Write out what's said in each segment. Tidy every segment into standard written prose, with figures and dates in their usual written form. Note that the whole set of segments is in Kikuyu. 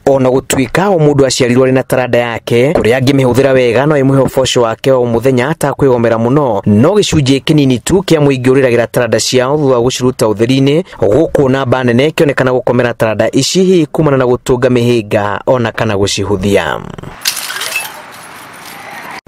Ona gũtuĩka o mũndũ aciarirwo arĩ na taranda yake, kũrĩa angĩmĩhũthĩra wega no ĩmũhe ũboco wake wa o mũthenya atakwĩgomera mũno, no gĩcunjĩ kĩnini tu kĩa mũingĩ ũrĩragĩra taranda ciao thutha wa gũciruta ũtheri-inĩ, gũkũ namba nene ĩkĩonekana gũkomera taranda ici hihi kumana na gũtũnga mĩhĩnga ona kana gũcihũthia.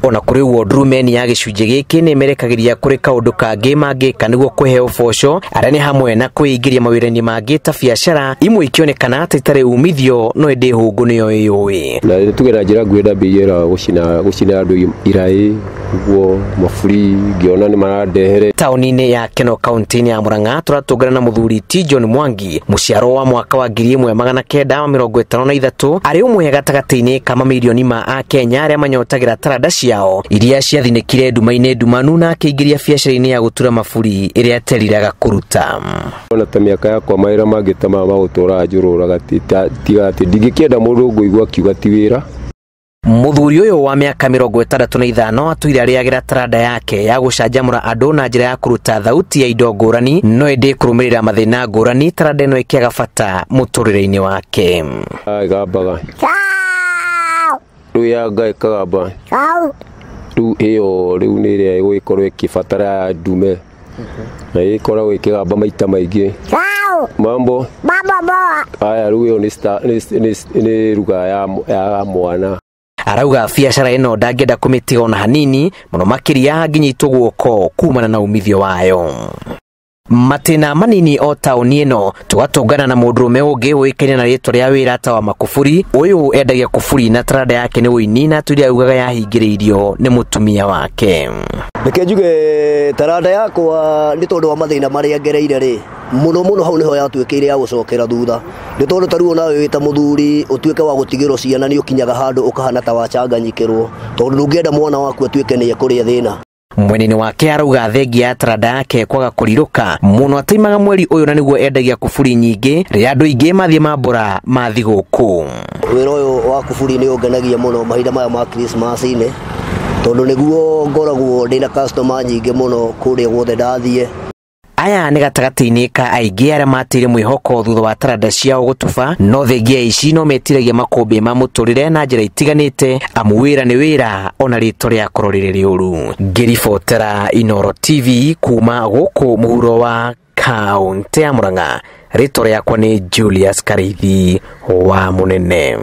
Ona kũrĩ ũguo, ndurumeni ya gĩcunjĩ gĩkĩ nĩ ĩmerekagĩria kũrĩ kaũndũ kangĩ mangĩka nĩguo kũhe ũboco, arĩa nĩ hamwe na kwĩingĩria mawĩra-inĩ mangĩ ta biacara imwe ikĩonekana ta itarĩ umithio, no ĩndĩ hũngũ nĩyo ĩyũĩ. Na tuge na njĩra nguhĩ, ndambĩrĩirie wĩra wa gũcina andũ iraĩ ũguo maburi, ngĩona nĩ marandehere. Taũni-inĩ ya Keno, kaunti-inĩ ya Murang'a, tũratũngana na mũthuri T John Mwangi, mũciarwo wa mwaka wa 1953, arĩ ũmwe gatagatĩ-inĩ ka mamirioni ma Akenya arĩa manyotagĩra taranda ciao iria ciathinĩkire nduma-inĩ ndumanu, na akĩingĩria biacara-inĩ ya gũtura maburi ĩrĩa ateriraga kũruta. Ona ta mĩaka yakwa, mawĩra mangĩ ta maya ma gũtũraga njũrũraga, tiga atĩ ndingĩkĩenda mũndũ ngũigua akiuga ti wĩra. Mũthuri ũyũ wa mĩaka 65 atũire arĩagĩra taranda yake ya gũcanjamũra andũ na njĩra ya kũruta thauti ya indo ngũrani, no ĩndĩ kũrũmĩrĩra mathĩna ngũrani, taranda ĩno ĩkĩaga bata mũtũrĩre-inĩ wake. Ĩgambaga rĩu yanga ĩkagamba rĩu, ĩyo rĩu nĩ ĩrĩa ĩgũgĩkorwo ĩkĩbatara ndume na ĩkoragwo ĩkĩgamba maita maingĩ. Mambo aya rĩu, ĩyo nĩ ruga ya mwana. Arauga biacara ĩno ndangĩenda kũmĩtiga ona hanini, mũno makĩria angĩnyitwo guoko kumana na umithio wayo. Matĩna manini o taũni ĩno, tũgatũngana na mũndũrũme ũngĩ ũĩkaine na rĩtwa rĩa wĩra ta wa Makuburi. Ũyũ endagia kuburi na taranda yake nĩ ũini, na atũire augaga yahingĩrĩirio nĩ mũtumia wake. Reke njuge taranda yakwa, nĩ tondũ wa mathĩna marĩa ngereire rĩ, mũno mũno hau nĩho yatuĩkĩire ya gũcokera thutha, nĩ tondũ ta rĩu onawe wĩ ta mũthuri ũtuĩke wa gũtigĩrwo ciana, nĩ ũkinyaga handũ ũkahana ta wacanganyikĩrwo, tondũ ndũngĩenda mwana waku atuĩke nĩ ekũrĩa thĩna. Mwena-inĩ wake arauga thengia ya taranda yake kwaga kũrirũka mũno, ataimaga mweri ũyũ na nĩguo endagia kuburi nyingĩ rĩrĩa andũ aingĩ mathiĩ mambũra ma thigũkũ. Wĩra ũyũ wa kuburi nĩ ũngenagia mũno mahinda maya ma Christmas-inĩ, tondũ nĩguo ngoragwo ndĩna customer nyingĩ mũno kũrĩa guothe ndathiĩ. Aya nĩ gatagatĩ-inĩ ka aingĩ arĩa mateire mwĩhoko thutha wa taranda ciao gũtuba, no thengia ici no metiragia makũmbĩ ma mũtũrĩre na njĩra itiganĩte, amu wĩra nĩ wĩra ona rĩtwa rĩakorwo rĩrĩ rĩũru. Ngĩribotera Inooro TV kuma gũkũ mũhuro wa kaũntĩ ya Murang'a, rĩtwa rĩakwa nĩ Julius Karithi wa Mũnene.